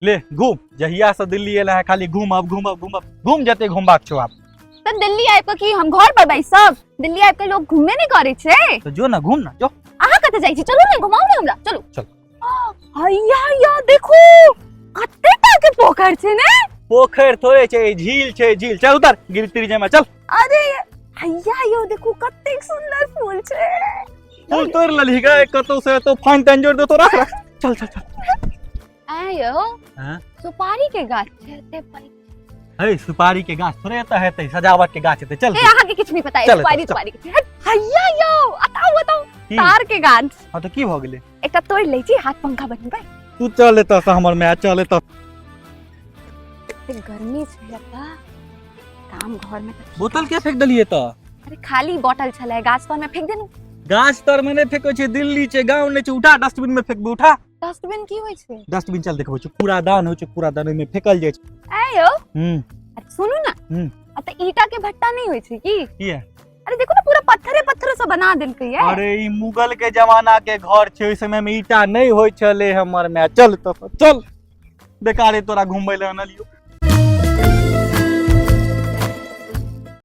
ले घूम। जहिया से दिल्ली एला है खाली घूमब घूमब घूमब, घूम जते घूमबाक छौ आब। तऽ दिल्ली आबि कऽ की हम घर पर बैसब? दिल्ली आबि कऽ लोक घूमबे नहि करै छै। तऽ जो ना, घूम ना, जो। अहाँ कतऽ जाइ छी? चलू ने, घुमाउ ने हमरा, चलू। चल। हैया हैया देखू कते टा के पोखरि छै ने। पोखरि थोड़े छै, झील छै, झील। चल उतर, गिर तिर जाय चल। अरे हैया यौ देखू कतेक सुंदर फूल छै। फूल तोड़ लेलही गे कतौ से? तो फाइन ताइन जोड़ दे तो रख रख, चल चल चल। आँ यौ। हाँ? सुपारी के गाछ छै एते पैघ। हे, सुपारी के गाछ थोड़े एतऽ हेतै, सजावट के गाछ हेतै। चल। ए, अहाँ के किछु नहीं पता है। चल, सुपारी चल। सुपारी के हट, हैया यौ अताउ अताउ। की? तार के गाछ। हाँ तऽ की भऽ गेलै? एकटा तोड़ि लै छी, हाथ पंखा बनेबै। तू चल एतऽ से हमर माय, चल एतऽ। एते गर्मी छै एतऽ, काम घर में तऽ बोतल के फेंक देलियै तऽ? अरे खाली बॉटल छलै, गाछ तर में फेंक देलहुँ। गाछ तर में नहि फेकै छै, दिल्ली छै, गाँव नहि छै। उठा, डस्टबिन में फेंकबे, उठा। डस्टबिन की होइ छै? डस्टबिन चल देखबै छै, कूड़ादान होइ छै, कूड़ादान, ओहिमे फेकल जाइ छै। ऐ यौ। हम्म। अरे सुनू ना। हम्म। आ तऽ ईटा के भट्टा नहीं होइ छै की? किया? अरे देखो ना, पूरा पत्थरे पत्थर से बना देलकै है। अरे ई मुगल के जमाना के घर छै, ओहि समय में ईटा नहि होइ छलै हमर माय। चल तऽ चल, बेकारे तोरा घुमबै लए अनलियौ।